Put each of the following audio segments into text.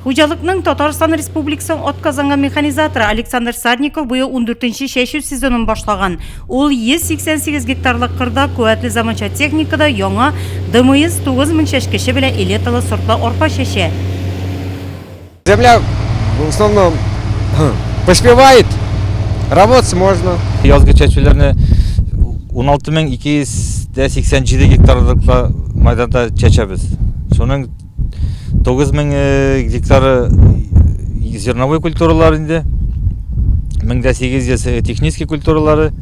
Хуҗалыкның Татарстан Республикасының атказанган механизаторы Александр Садников быел ундүртенче чәчү сезонын башлаган. Ул 188 гектарлык кырда куәтле заманча техникада яңа ДМС 9000 чәчкече белән элиталы сортлы арпа чәчә. Земля в основном поспевает, работать можно. Язгы чәчүләрне 16287 гектарлык майданда чәчәбез. Шуның 9000 э, гектары зерновой культуралар инде. 1800 э, технический культуралары,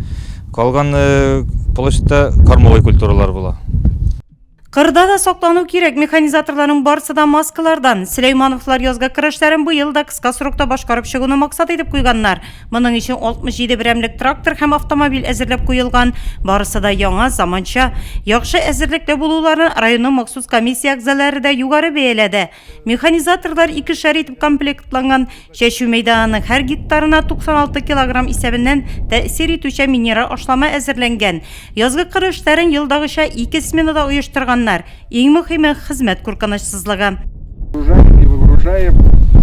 калган э, площадьта кормовой культуралар була. Кырда да саклану кирәк, механизаторларның барысы да маскалардан. Сөләймановлар язгы кыр эшләрен быел да кыска срокта башкарып чыгуны максат итеп куйганнар. Моның өчен 67 берәмлек трактор һәм автомобиль әзерләп куелган. Барысы да яңа, заманча. Яхшы әзерлекле булуларын районның махсус комиссия әгъзалары да югары бәяләде. Механизаторлар икешәр итеп комплектланган. Чәчү мәйданының һәр гектарына 96 килограмм исәбеннән тәэсир итүче минераль ашлама әзерләнгән. Язгы кыр эшләрен елдагыча ике сменада оештырганнар. Иң мөһиме, хезмәт куркынычсызлыгы. Выгружаем и выгружаем,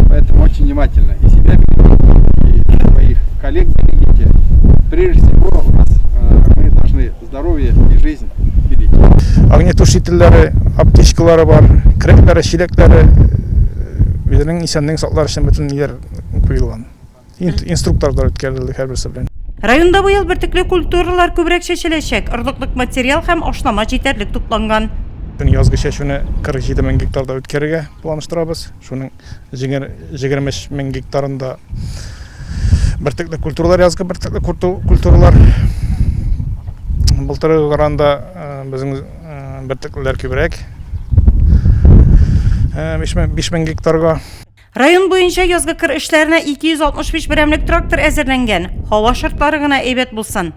поэтому очень внимательно. И себя берегите, и своих коллег берегите. Прежде всего у нас э, мы должны здоровье и жизнь беречь. Огнетушительләре, аптечкалары бар, көрәкләре, чиләкләре, үзенең исәнлеген саклар өчен бөтен ниләр куелган. Инструкторлар үткәрелде һәрберсе белән. Районда быел бөртекле культуралар күбрәк чәчеләчәк, орлыклык материал һәм ашлама җитәрлек тупланган. Язгы чәчүне 47 мең гектарда үткәрергә планлаштырабыз. Шуның 23 мең гектарында бөртекле культуралар, язгы бөртекле культуралар. Былтыргы караганда безнең бөртеклеләр күбрәк. 5 мең гектарга. Район буенча язгы кыр эшләренә 265 берәмлек трактор әзерләнгән. Һава шартлары гына әйбәт булсын.